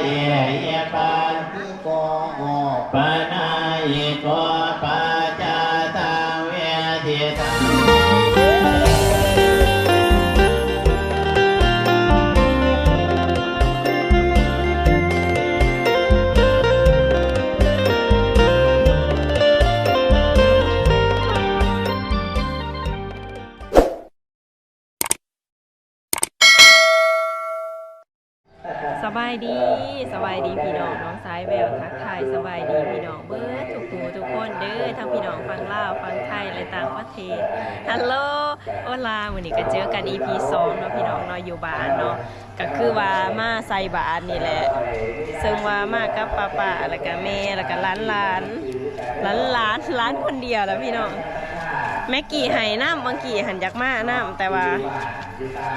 ເອປາຕິໂກ ໂອປະນາຍິໂກ ປັດຈາຕັງເວທິຕັງ. ສະບາຍດີ ສະບາຍດີພີ່ນ້ອງ ນ້ອງສາຍແວວ ທັກທາຍສະບາຍດີພີ່ນ້ອງເບິດທຸກຜູ້ທຸກຄົນເດີ ທັງພີ່ນ້ອງຝັ່ງລາວ ຝັ່ງໄທ ແລະ ຕ່າງປະເທດ. ຮັລໂຫຼ ໂອລາ ມື້ນີ້ກໍເຈີກັນ ອີພີສອງເນາະ ພີ່ນ້ອງເນາະ ຢູ່ບ້ານເນາະ ກໍຄືວ່າມາໃສ່ບາດນີ້ແຫຼະ ເຊິ່ງວ່າມາກັບປ້າໆ ແລ້ວກໍແມ່ ແລ້ວກໍຫຼານໆ ຫຼານຫຼານ ຫຼານຄົນດຽວລະພີ່ນ້ອງ. ແມັກກີ້ໄຫ້ນຳ ບາງກີ້ຫັ້ນຢາກມານຳ ແຕ່ວ່າ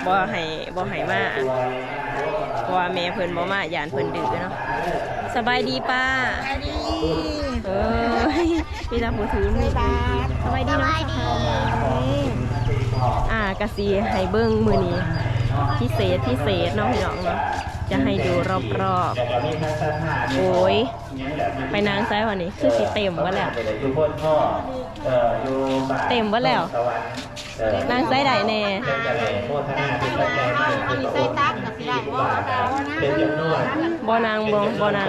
ບໍ່ໃຫ້ ບໍ່ໃຫ້ມາ ເພາະວ່າແມ່ເພິ່ນບໍ່ມາ ຢ້ານເພິ່ນດື້ເນາະ. ສະບາຍດີປ້າ ສະບາຍດີ ເອີຍ ມີແຕ່ຜູ້ຖືມື ສະບາຍດີ ສະບາຍດີເນາະ ສະບາຍດີ. ອ່າ ກະຊິໃຫ້ເບິ່ງມື້ນີ້ ພິເສດ ພິເສດເນາະ ພີ່ນ້ອງເນາະ ຈະໃຫ້ດູຮອບໆ. ໂອ້ຍ ໄປນັ່ງໃສວະນີ້ ຄືຊິເຕັມເບິດແລ້ວ ເຕັມເບິດແລ້ວ. ນັ່ງໃສໄດ້ແດ່? ອັນນີ້ໃສ່ຕັກກໍຊິໄດ້ບໍ່? ບໍ່ນັ່ງ ບໍ່ ບໍ່ນັ່ງ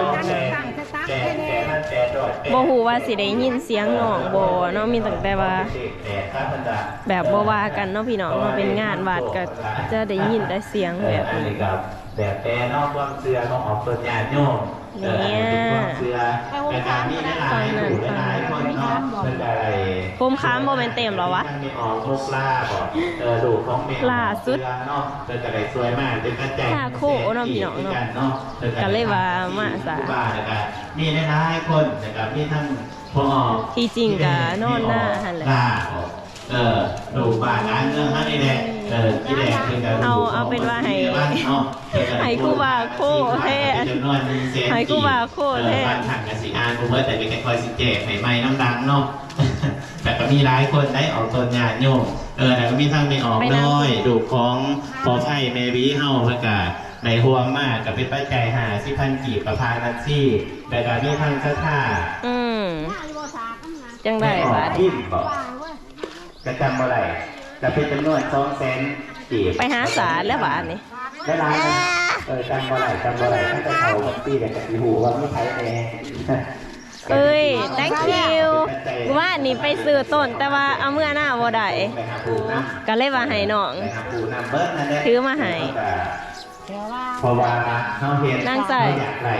ບໍ່ຮູ້ວ່າຊິໄດ້ຍິນສຽງນ້ອງບໍ່ເນາະ ມີຕັ້ງແຕ່ວ່າ ແບບບໍ່ວ່າກັນເນາະ ພີ່ນ້ອງເນາະ ເປັນງານວັດກໍຈະໄດ້ຍິນແຕ່ສຽງແບບນີ້ ແບບແຕ່ເນາະ ຄວາມເຊື່ອຂອງອອກຕົນຍາດໂຍມ. ເອີ ອັນນີ້ເປັນຄວາມເຊື່ອ ແຕ່ກະມີຫຼາຍໆຜູ້ຫຼາຍໆຄົນເນາະ ເພິ່ນກະໄດ້ ໂຮມຄາມບໍ່ແມ່ນເຕັມແລ້ວວະ ທັງແມ່ອອກ ມຸກລາບໍ ເອີ ລູກຂອງແມ່ອອກ ຫຼ້າສຸດ ເນາະ ເພິ່ນກະໄດ້ຊ່ວຍມາເປັນປັດໄຈ ຄ່າໂຄເນາະ ພີ່ນ້ອງເນາະ ກະເລີຍວ່າມາສາ ມີຫຼາຍໆຄົນ ແລ້ວກະມີທັງພໍ່ອອກ ທີ່ຈິງກະນອນນາຫັ້ນແຫຼະ ເອີ ລູກບ້ານຫຼານເມືອງເຮົານີ້ແຫຼະ ເອີ ທີ່ແລກເພິ່ນກໍ ເອົາ ເອົາເປັນວ່າໃຫ້ ໃຫ້ຄູບາໂຄແທ້ ໃຫ້ຄູບາໂຄແທ້ ເອີ ບາງທ່ານກໍຊິອ່ານບໍ່ໝົດ ແຕ່ກໍຄ່ອຍຊິແຈກໃຫ້ໃໝ່ນຳຫຼັງເນາະ. ແຕ່ກໍມີຫຼາຍຄົນໄດ້ອອກຕົນຍາດໂຍມ ເອີ ແລ້ວກໍມີທັງແມ່ອອກນ້ອຍ ລູກຂອງພໍ່ໄພແມ່ຫວີເຮົາ ເພິ່ນກໍໄດ້ຮ່ວມມາ ກໍເປັນປັດໄຈຫ້າສິບພັນກີບ ກໍພານັດຊີ ແລ້ວກໍມີທັງສັດທາ ອືມ ຈັ່ງໃດບາດນີ້ ກໍຈຳບໍ່ໄດ້ ກໍເປັນຈຳນວນສອງແສນກີບ ໄປຫາສາແລ້ວບາດນີ້ ຫຼາຍໆ ເອີ ຈຳບໍ່ໄດ້ ຈຳບໍ່ໄດ້ ຄັນໄປເຂົ້າບັນຊີແລ້ວກໍຊິຮູ້ວ່າມີໃຜແດ່. ເອີຍ thank you ມື້ວານນີ້ໄປຊື້ຕົ້ນ ແຕ່ວ່າເອົາເມືອນາບໍ່ໄດ້ ກໍເລີຍວ່າໃຫ້ນ້ອງ ຖືມາໃຫ້. ເພາະວ່າເຮົາເຮັດ ນາງໃສ່ ເຮົາຢາກໄດ້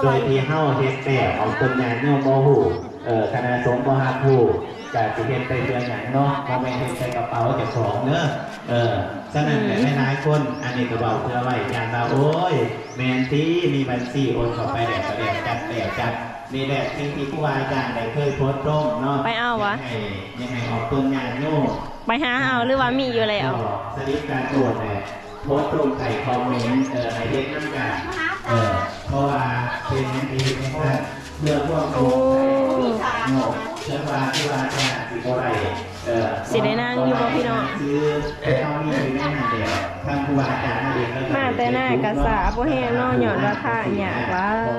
ໂດຍທີ່ເຮົາເຮັດແລ້ວ ເອົາຕົນຍາດໂຍມບໍ່ຮູ້ ເອີ ຄະນະສົງບໍ່ຮັບຮູ້ ກະຊິເຮັດໄປເພື່ອຫຍັງເນາະ ບໍ່ແມ່ນເຮັດໃສ່ກະເປົາເຈົ້າຂອງເດີ ເອີ ສະນັ້ນແຫຼະ ອືມ ຫຼາຍໆຄົນ ອັນນີ້ກໍເວົ້າເພື່ອໄວ້ຢ້ານວ່າ ໂອ້ຍ ແມ່ນຕິ ມີບັນຊີໂອນເຂົ້າໄປແລ້ວ ກໍແລ້ວຈັດ ແລ້ວຈັດ ນີ້ແຫຼະ ສິ່ງທີ່ຄູບາອາຈານໄດ້ເຄີຍໂພສລົງເນາະ ໄປເອົາວະ ຢາກໃຫ້ ຢາກໃຫ້ອອກຕົນຍາດໂຍມ ໄປຫາເອົາ ຫຼືວ່າມີຢູ່ແລ້ວ ສະລິບການໂອນແຫຼະ ໂພສລົງໃຕ້ຄອມເມັນ ເອີ ໃຫ້ເຮັດນຳກັນ ເອີ ເພາະວ່າເປັນຫຍັງທີ່ເຮັດຈັ່ງຊັ້ນ ເພື່ອຄວາມໂປຮ່ງໃສຂອງຍາດໂຍມ ເຊິ່ງວ່າຄູບາອາຈານຊິບໍ່ໄດ້ ເອີ ຊິໄດ້ນັ່ງຢູ່ບໍ່ພີ່ນ້ອງ ຄືເຮົາມີຢູ່ໃນນັ້ນແຫຼະ ທາງຄູບາອາຈານເຮົາເອງ ມາແຕ່ໜ້າກະສາບໍ່ແຮງເນາະ ຍ້ອນວ່າທາງຍາກຫຼາຍ.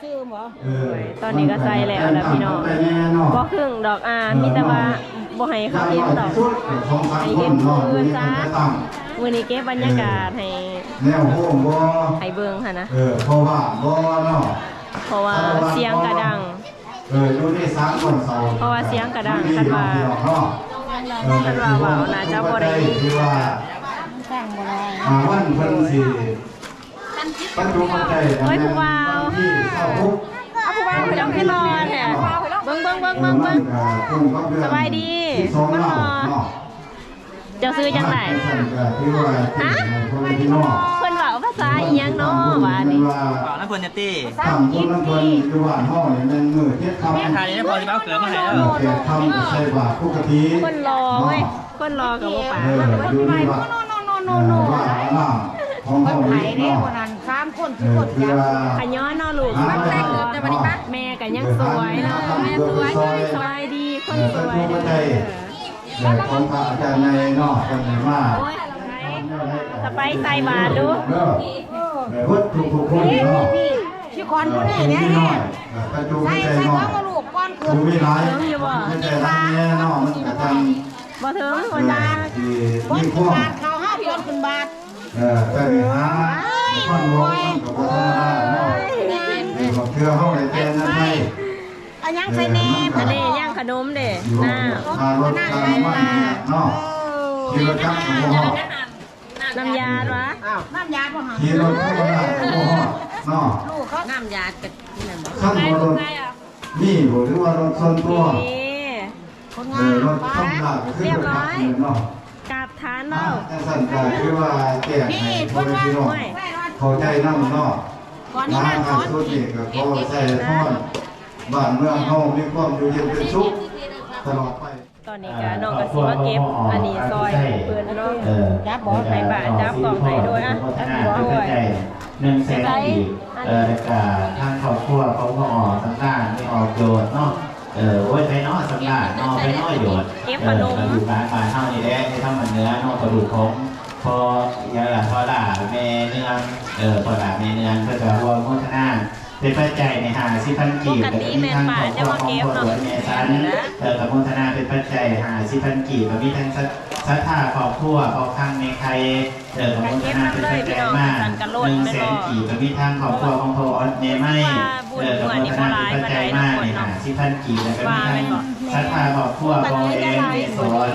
ຊື່ໆ ບໍ່? ເອີ ຕອນນີ້ກໍໃສ່ແລ້ວລະພີ່ນ້ອງ ບໍ່ຄຶ້ງດອກ ອ່າ ມີແຕ່ວ່າບໍ່ໃຫ້ເຂົາເຫັນດອກ ໃຫ້ເຫັນຜູ້ອື່ນຊະ. ມື້ນີ້ເກັບບັນຍາກາດໃຫ້ ແນວໂຮມບໍ່ ໃຫ້ເບິ່ງຫັ້ນນະ ເອີ ພໍວ່າງບໍ່ເນາະ ເພາະວ່າສຽງກະດັງ ເອີ ຢູ່ໃນສາມຕົ້ນເສົາ ເພາະວ່າສຽງກະດັງ ຄັນວ່າ ເອີ ຄັນວ່າເວົ້າໜ້າຈະບໍ່ໄດ້ຍິນ ອ່າ ວັນເພິ່ນຊິ ປັດຈຸບັນໃດ ໂອ້ຍ ຜູ້ບ່າວ ວັນທີຊາວຫົກ ເອົາຜູ້ບ່າວເພິ່ນຄືຫຼໍ່ແທ້ ເບິ່ງໆໆໆ ເອີ ມັນກະກົງກັບເລື່ອງ ສະບາຍດີ ຄົນຫຼໍ່ ເຈົ້າຊື່ຈັ່ງໃດ? ຮະ? ເພິ່ນເວົ້າພາສາອີ່ຫຍັງເນາະບາດນີ້? ເວົ້ານຳເພິ່ນແດ່ຕິ. ຕັ້ງຄົນນຳເພິ່ນຢູ່ບ້ານເຮົານີ້ແມ່ນມື້ເຈັດຄ່ຳ ແມ່ນ ຖ່າຍໃຫ້ພໍ່ຊິເອົາເກືອມາໃຫ້ເດີ. ແປດຄ່ຳກໍໃສ່ບາດປົກກະຕິ ຄົນຫຼໍ່ເວີຍ ເນາະ ຄົນຫຼໍ່ກໍບໍ່ປານ ເອີ ຢູ່ທີ່ວັດ ເອີ ວາດອາລາມຂອງເຮົານີ້ເນາະ ສາມຄົນ ເອີ ຄືວ່າ ຂະຍ້ອນເນາະລູກ ແມ່ກໍຍັງສວຍເນາະ ແມ່ສວຍ ສວຍດີ ຄົນສວຍເດີ. ເອີ ຂອງພະອາຈານໃຫຍ່ເນາະ ເພິ່ນໃຫ້ມາ ໂອ້ຍ ສະໄປໃສ່ບາດດູ ເດີ ເບິດທຸກໆຄົນເນາະ ຊິຂອນຜູ້ໃດແດ່ ໃສ່ ໃສ່ຂອງລູກກ່ອນຂຶ້ນ ຜູ້ມີຫຼາຍ ເຖິງຢູ່ບໍ່? ມີແຕ່ລຳແດ່ເນາະ ມັນກະຈັ່ງ ບໍ່ເຖິງ ເອີ ຊິມີຄວາມ ເຂົາຫາກ່ອນຂຶ້ນບາດ ເອີ ແຕ່ນີ້ຫາ ໂອ້ຍ ພັນໂວ ມັນກໍບໍ່ທຳມະດາເນາະ ໂອ້ຍ ເອີ ບາງເທື່ອເຮົາໄດ້ແຕ່ງານໄທ ອັນຫຍັງໃສ່ແດ່ ເອີ ອັນນີ້ຍ່າງຂະໜົມເດ້ ນ້ຳ ຄ່າລົດຄ່ານ້ຳມັນເນາະ ເອີ ຂີ່ລົດຈັກກະບໍ່ຮອດ ນ້ຳຢາດວະ ນ້ຳຢາດບໍ່ຫາ ຂີ່ລົດທຳມະດາກະບໍ່ຮອດເນາະ ລູກເຂົາ ນ້ຳຢາດກະ ຄັນວ່າລົດມີບໍ່ ຫຼືວ່າລົດສ່ວນຕົວ ມີ ຄົນງາມ ເອີ ລົດທຳມະດາກະຄືລົດຈັກເນາະ ກາບຖານເວົ້າ ຈັ່ງຊັ້ນກະຄືວ່າແຈ້ງໃຫ້ພໍ່ແມ່ພີ່ນ້ອງເຂົ້າໃຈນຳເນາະ ມາຫາສຸດນີ້ກະຂໍໃສ່ພອນ ບ້ານເມືອງເຮົາມີຄວາມຢູ່ເຢັນເປັນສຸກຕະຫຼອດໄປ. ຕອນນີ້ກະນ້ອງກະຊິມາເກັບອັນນີ້ຊ່ອຍເພິ່ນເນາະ ຈັບບໍ່ ໃຫ້ປ້າຈັບກ້ອງໃຫ້ໂດຍ ອ່ະ ໂມທະນາເປັນປັດໄຈໜຶ່ງແສນກີບ ເອີ ແລ້ວກະທາງຄອບຄົວຂອງພໍ່ອອກສຳລານ ແມ່ອອກໂຍດເນາະ ເອີ ໂອ້ຍ ໃຜເນາະ ສຳລານເນາະ ໃຜເນາະ ໂຍດ ເກັບຂະໜົມ ເອີ ກະລູກຫຼານບ້ານເຮົານີ້ແຫຼະ ໃນທາງບ້ານເໜືອເນາະ ກະລູກຂອງພໍ່ ຍາລະ ພໍ່ຫຼ້າ ແມ່ເນືອງ ເອີ ພໍ່ຫຼ້າແມ່ເນືອງ ເພິ່ນກະຮ່ວມໂມທະນາ ເປັນປັດໄຈໃຫ້ຫ້າສິບພັນກີບ ກະມີທາງຄອບຄົວຂອງພໍ່ຫຼວງແມ່ສັນ ເອີ ກະໂມທະນາເປັນປັດໄຈຫ້າສິບພັນກີບ ກະມີທາງສັດ ສັດທາຄອບຄົວພໍ່ຄັງແມ່ໄຂ່ ເອີ ກະໂມທະນາເປັນປັດໄຈມາໜຶ່ງແສນກີບ ກະມີທາງຄອບຄົວຂອງພໍ່ອອດແມ່ໄມ້ ເອີ ກະໂມທະນາເປັນປັດໄຈມາໃຫ້ຫ້າສິບພັນກີບ ແລ້ວກະມີທາງສັດທາຄອບຄົວພໍ່ແອນແມ່ສອນ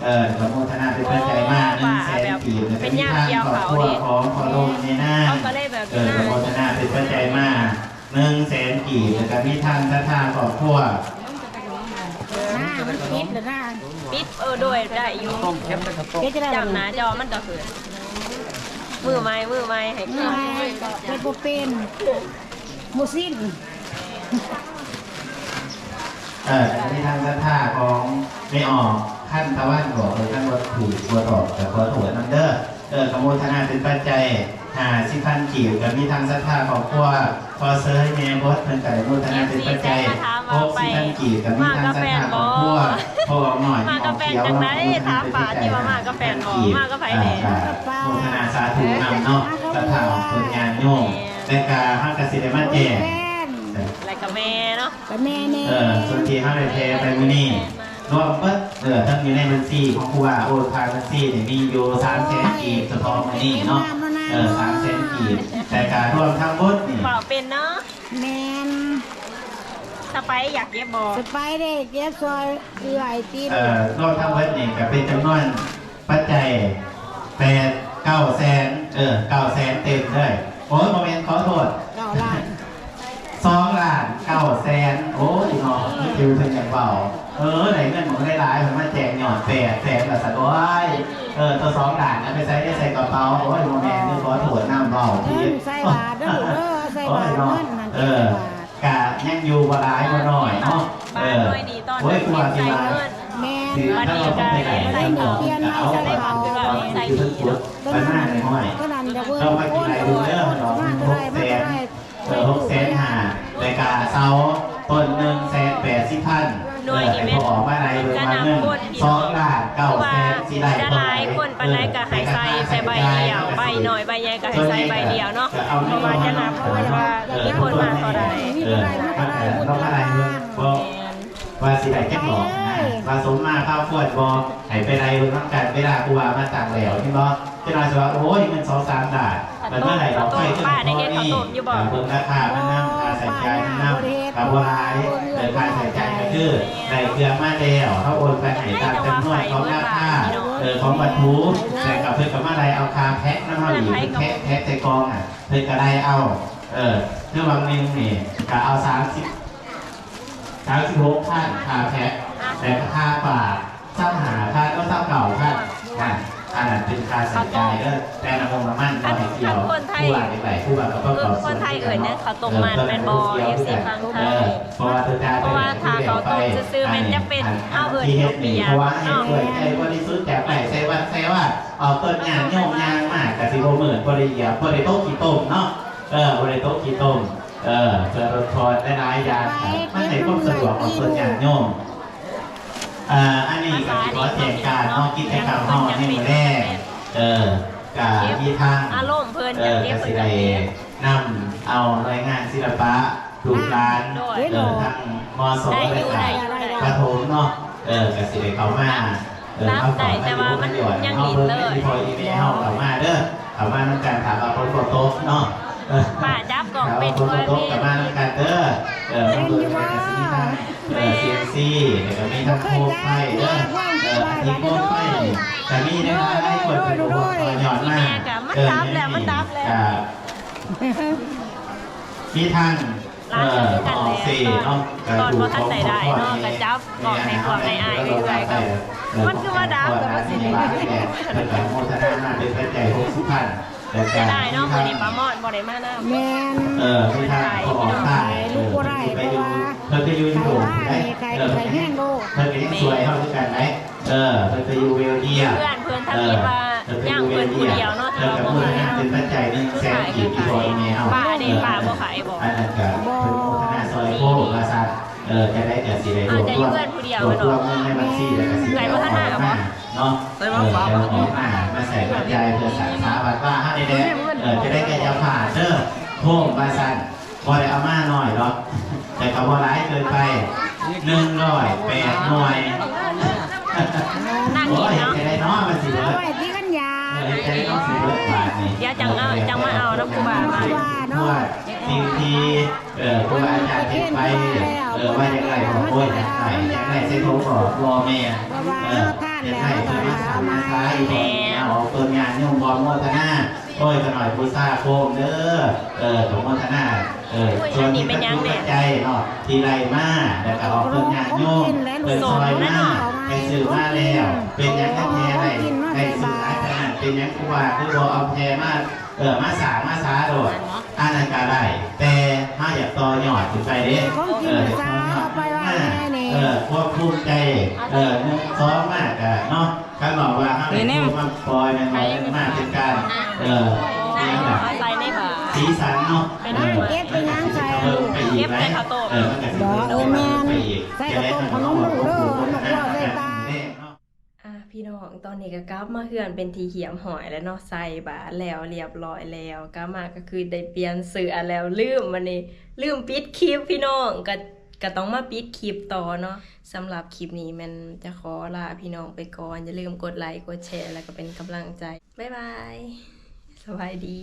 ເອີ ກະໂມທະນາເປັນປັດໄຈມາໜຶ່ງແສນກີບ ແລ້ວກະມີທາງຄອບຄົວຂອງພໍ່ລົມແມ່ນາງ ເອີ ກະໂມທະນາເປັນປັດໄຈມາໜຶ່ງແສນກີບ ແລ້ວກະມີທາງສັດທາຄອບຄົວ ອ່າ ມັນປິດແລ້ວນະ ປິດ ເອີ ໂດຍ ໄດ້ຢູ່ ປິດຈັ່ງໃດ ຈັບໜ້າຈໍມັນກະຂຶ້ນ ມືໃໝ່ ມືໃໝ່ ໃຫ້ ມືໃໝ່ ເຮັດບໍ່ເປັນ ໝູຊິນ ເອີ ອັນນີ້ທາງສັດທາຂອງແມ່ອອກ ຄັນຕາວັນ ບອກເພິ່ນຄັນວ່າຖືກບໍ່ຕອບກະຂໍໂທດນຳເດີ ເອີ ກະໂມທະນາເປັນປັດໄຈຫ້າສິບພັນກີບ ກະມີທາງສັດທາຄອບຄົວພໍ່ເຊີຍແມ່ບົດ ເພິ່ນກະໄດ້ໂມທະນາເປັນປັດໄຈຫົກສິບພັນກີບ ກະມີທາງສັດທາຄອບຄົວພໍ່ອອກນ້ອຍ ແມ່ອອກຂຽວເນາະ ໂມທະນາເປັນປັດໄຈຫ້າສິບພັນກີບ ກະໂມທະນາສາທຸນຳເນາະ ສັດທາຂອງເພິ່ນຍາດໂຍມ ແລະກະເຮົາກະຊິໄດ້ມາແຈກ ແລະກະແມ່ເນາະ ກະແມ່ແນ່ ເອີ ສ່ວນທີ່ເຮົາໄດ້ແຜ່ໄປມື້ນີ້ ລວມເບິດ ເອີ ທັງຢູ່ໃນບັນຊີຂອງຄູບາ ໂອນຜ່ານບັນຊີນີ້ມີຢູ່ສາມແສນກີບ ສະເພາະມື້ນີ້ເນາະ ເອີ ສາມແສນກີບ ແຕ່ກະລວມທັງໝົດນີ້ ເວົ້າເປັນເນາະ ແມ່ນ ສະໄປຢາກເກັບບໍ່? ສະໄປເດ້ ເກັບຊ່ອຍເອື້ອຍຕິ ເອີ ລວມທັງໝົດນີ້ກະເປັນຈຳນວນ ປັດໄຈແປດ ເກົ້າແສນ ເອີ ເກົ້າແສນເຕັມເລີຍ ໂອ້ຍ ບໍ່ແມ່ນ ຂໍໂທດ ເກົ້າລ້ານ ລ້ານເກົ້າແສນ ໂອ້ຍເນາະ ຄືເພິ່ນຢາກເວົ້າ ເອີ ໄດ້ເງິນບັກຫຼາຍໆ ເພິ່ນມາແຈກຍອດແປດແສນ ວ່າຊັ້ນ ໂອ້ຍ ເອີ ຕົວສອງລ້ານ ເອົາໄປໃສ່ ໄດ້ໃສ່ກະເປົາ ໂອ້ຍ ບໍ່ແມ່ນ ເດີ ຂໍໂທດນຳ ເວົ້າຜິດ ເງິນໃສ່ບາດເດີລູກເດີ ໃສ່ບາດ ໂອ້ຍເນາະ ເງິນຫັ້ນ ເອີ ໃສ່ບາດ ກະຍັງຢູ່ ບໍ່ຫຼາຍບໍ່ໜ້ອຍເນາະ ບາດ ເອີ ໜ້ອຍດີ ຕອນ ໂອ້ຍ ກວ່າຊິວ່າ ໃສ່ເງິນ ແມ່ນ ບັດນີ້ກະໃສ່ເຂົ້າ ໃສ່ເຂົ້າ ໃສ່ເຂົ້າ ປະມານໜ້ອຍ ເທົ່ານັ້ນ ເຈົ້າມາກິນໄດ້ເດີ ເອີ ຫົກແສນ ເອີ ຫົກແສນຫ້າ ແລ້ວກະເສົາຕົ້ນໜຶ່ງແສນແປດສິບພັນ ໜ່ວຍນີ້ແມ່ນ ເອີ ໃຫ້ພໍ່ອອກມາໄລ່ເບິ່ງວ່າເງິນສອງລ້ານເກົ້າແສນຊິໄດ້ເທົ່າໃດ ຫຼາຍຄົນປານໃດກະໃຫ້ໃສ່ແຕ່ໃບດຽວ ໃບນ້ອຍໃບໃຫຍ່ກະໃຫ້ໃສ່ໃບດຽວເນາະ ເພາະວ່າຈະນັບວ່າມີຄົນມາເທົ່າໃດ ເອີ ເຮົາກະມາໄລ່ເບິ່ງ ວ່າຊິໄດ້ຈັກດອກນະ ວ່າສົມມາພາຄວນບໍ່ ໃຫ້ໄປໄລ່ເບິ່ງນຳກັນ ເວລາຜູ້ວ່າມາຕັ້ງແລ້ວ ເຫັນບໍ່? ເຈົ້າໜ້າຍຊິວ່າ ໂອ້ຍ ເງິນສອງສາມລ້ານ ແລ້ວມາໄລ່ດອກໄຟຂຶ້ນ ເບິ່ງລາຄາມັນນຳ ຄ່າໃຊ້ຈ່າຍມັນນຳ ກະບໍ່ຫຼາຍ ເອີ ຄ່າໃຊ້ຈ່າຍກະຄືໄດ້ເຄື່ອງມາແລ້ວ ເຮົາໂອນໄປໃຫ້ຕາມຈຳນວນຂອງລາຄາ ເອີ ຂອງວັດຖຸ ແລ້ວກະເພິ່ນກະມາໄລ່ເອົາຄ່າແພັກນຳເຮົາອີກ ເພິ່ນແພັກ ແພັກໃສ່ກ່ອງ ເພິ່ນກະໄລ່ເອົາ ເອີ ຄືຫວ່າງໜຶ່ງນີ້ກະເອົາສາມສິບ ສາມສິບຫົກພັນຄ່າແພັກ ແລ້ວກະຄ່າປາກຊາວຫ້າພັນ ເອີ ຊາວເກົ້າພັນ ນັ້ນ ອັນນັ້ນເປັນຄ່າໃຊ້ຈ່າຍເດີ ແຕ່ນ້ຳມັນບໍ່ໃຫ້ກ່ຽວ ຜູ້ວ່າຈັ່ງໃດ ຜູ້ວ່າກະປະກອບສ່ວນ ຄົນໄທເອີ້ນຫຍັງ ເຂົ້າຕົ້ມມັດແມ່ນບໍ່ ເອັຟຊີ ຝັ່ງໄທ ເອີ ເພາະວ່າຕົວຈານ ເພາະວ່າຖ້າເຂົ້າຕົ້ມຊື່ໆ ແມ່ນຈະເປັນ ເຮົາເອີ້ນເຂົ້າປຽກເນາະ ເພາະວ່າໃຫ້ເປີດໃຈບໍລິສຸດຈາກໄມ້ໃສ່ວັດໃສ່ວາ ອອກຕົນຍາດໂຍມຍ່າງມາ ກະຊິບໍ່ເມີດ ບໍ່ໄດ້ຢຽບ ບໍ່ໄດ້ຕົກຂີ້ຕົມເນາະ ເອີ ບໍ່ໄດ້ຕົກຂີ້ຕົມ ເອີ ເພື່ອລົດຜ່ອນຫຼາຍໆຢ່າງ ມັນໃຫ້ຄວາມສະດວກອອກຕົນຍາດໂຍມ ເອີ ອັນນີ້ກະຊິຂໍແຈ້ງການເນາະ ກິດຈະກຳເຮົາໃນມື້ແລງ ເອີ ກະມີທາງ ອາລົມເພິ່ນ ເອີ ກະຊິໄດ້ນຳເອົາໜ່ວຍງານສິລະປະ ລູກຫຼານ ເອີ ທັງ ມສ ແລະກະປະຖົມເນາະ ເອີ ກະຊິໄດ້ເຂົ້າມາ ເອີ ເຮົາໄດ້ ແຕ່ວ່າມັນຍັງຫຼິ້ນເລີຍ ພໍ່ອີ່ແມ່ເຮົາເຂົ້າມາເດີ ເຂົ້າມານຳກັນ ຖ້າວ່າຝົນບໍ່ຕົກເນາະ ເອີ ປ້າຈັບກ້ອງເປັນ ຖ້າວ່າຝົນບໍ່ຕົກກະມານຳກັນເດີ ເອີ ມາເບິ່ງ ກະຊິມີທັງ ເອີ ສຽງຊີ ແລ້ວກະມີທັງໂຄມໄຟເດີ ເອີ ທີ່ໂຄມໄຟນີ້ກະມີຫຼາຍໆຄົນເພິ່ນກໍຮວມຕໍ່ຍອດມາ ເອີ ກະມີທັງ ເອີ ອອກເສເນາະ ກະຖືກຂອງຂອບຄຸນ ກະຈັບອອກໃຫ້ພວກອ້າຍໆເອື້ອຍໆ ມັນຄືວ່າດັບ ເພິ່ນກະໂມທະນາມາເປັນປັດໄຈຫົກສິບພັນ ແລ້ວກະເສຍດາຍເນາະ ມື້ນີ້ປາໝອດບໍ່ໄດ້ມານຳ ແມ່ນ ເອີ ມີທາງພໍ່ອອກຕາຍ ເອີ ເພິ່ນໄປຢູ່ ເພິ່ນໄປຢູ່ຢູໂຣບໄດ໋ ເອີ ເພິ່ນກະຍັງຊ່ວຍເຮົາຄືກັນໄດ໋ ເອີ ເພິ່ນໄປຢູ່ເບວເຢຍມ ເພື່ອນເພິ່ນທຳອິດວ່າຍ່າງເພິ່ນຜູ້ດຽວເນາະ ເພິ່ນກະໂມທະນາເປັນປັດໄຈໜຶ່ງແສນກີບ ອີ່ພໍ່ອີ່ແມ່ເຮົາ ປ້າເດ້ ເອີ ປ້າບໍ່ຂາຍບໍ່ ອັນນັ້ນກະເພິ່ນໂມທະນາຊ່ອຍໂພດວ່າຊັ້ນ ເອີ ຈັ່ງໃດກະຊິໄດ້ລວບລວມ ລວບລວມເງິນໃນບັນຊີ ແລ້ວກະຊິໄດ້ເອົາອອກມາເນາະ ເອີ ໄດ້ເອົາອອກມາ ມາໃຊ້ມາຈ່າຍເພື່ອສ້າງສາວັດວາເຮົານີ້ແຫຼະ ເອີ ຈັ່ງໃດກະຢ່າພາດເດີ ໂຮມວ່າຊັ້ນ ບໍ່ໄດ້ເອົາມາໜ້ອຍດອກ ແຕ່ກະບໍ່ຫຼາຍເກີນໄປ ໜຶ່ງຮ້ອຍແປດໜ່ວຍ ໂອ້ຍ ເຮັດຈັ່ງໃດເນາະ ມັນຊິເບີດ ເອີ ເຮັດຈັ່ງໃດເນາະ ຊິເບີດບາດນີ້ ດຽວຈັ່ງເອົາ ຈັ່ງມາເອົານຳຄູບາ ເອີ ເນາະ ສິ່ງທີ່ ເອີ ຄູບາອາຈານເຮັດໄປ ເອີ ວ່າຢາກໄດ້ບໍ່ ໂອ້ຍ ຢາກໄດ້ ຢາກໄດ້ໃສ່ຖົງກໍບໍ່ແມ່ນ ເອີ ຢາກໄດ້ເພື່ອມາສ້າງມາຂາຍ ເອົາຕົນຍາດໂຍມອະນຸໂມທະນາ ໂອ້ຍ ຂ້ານ້ອຍບູຊາໂຄມເດີ ເອີ ກະໂມທະນາ ເອີ ສ່ວນທີ່ປັດຈຸປັດໄຈເນາະ ທີ່ໄດ້ມາ ແລ້ວກະອອກຕົນຍາດໂຍມ ເພິ່ນຊ່ອຍມາ ໄປຊື້ມາແລ້ວ ເປັນຫຍັງແທ້ໄດ້ ໄດ້ຊື້ຫຼາຍຂະໜາດ ເປັນຫຍັງຄູບາຄືບໍ່ເອົາແຜ່ມາ ເອີ ມາສ້າງມາສາໂລດ ອັນນັ້ນກະໄດ້ ແຕ່ເຮົາຢາກຕໍ່ຍອດຂຶ້ນໄປເດ້ ເອີ ຢາກຕໍ່ຍອດມາ ເອີ ຄວາມພູມໃຈ ເອີ ໜຶ່ງ ສອງ ມາກະເນາະ ຄັນບອກວ່າເຮົາໄດ້ໂທມາປ່ອຍແມ່ນບໍ່ ມາເປັນການ ເອີ ສີສັນເນາະ ເອີ ມັນກະຊິເພີ່ມໄປອີກ ເອີ ມັນກະຊິເພີ່ມໄປອີກ ຈະໄດ້ທັງຄອບຄົວ ຄົນໃນບ້ານ ອ່າ ພີ່ນ້ອງ ຕອນນີ້ກະກັບມາເຮືອນເປັນທີ່ຮຽບຮ້ອຍແລ້ວເນາະ ໃສ່ບາດແລ້ວ ຮຽບຮ້ອຍແລ້ວ ກັບມາກະຄືໄດ້ປ່ຽນເສື້ອແລ້ວ ລືມ ບາດນີ້ລືມປິດຄລິບ ພີ່ນ້ອງ ກະ ກະຕ້ອງມາປິດຄລິບຕໍ່ເນາະ ສຳລັບຄລິບນີ້ແມ່ນຈະຂໍລາພີ່ນ້ອງໄປກ່ອນ ຢ່າລືມກົດໄລ ກົດແຊ ແລ້ວກະເປັນກຳລັງໃຈ ບາຍບາຍ ສະບາຍດີ.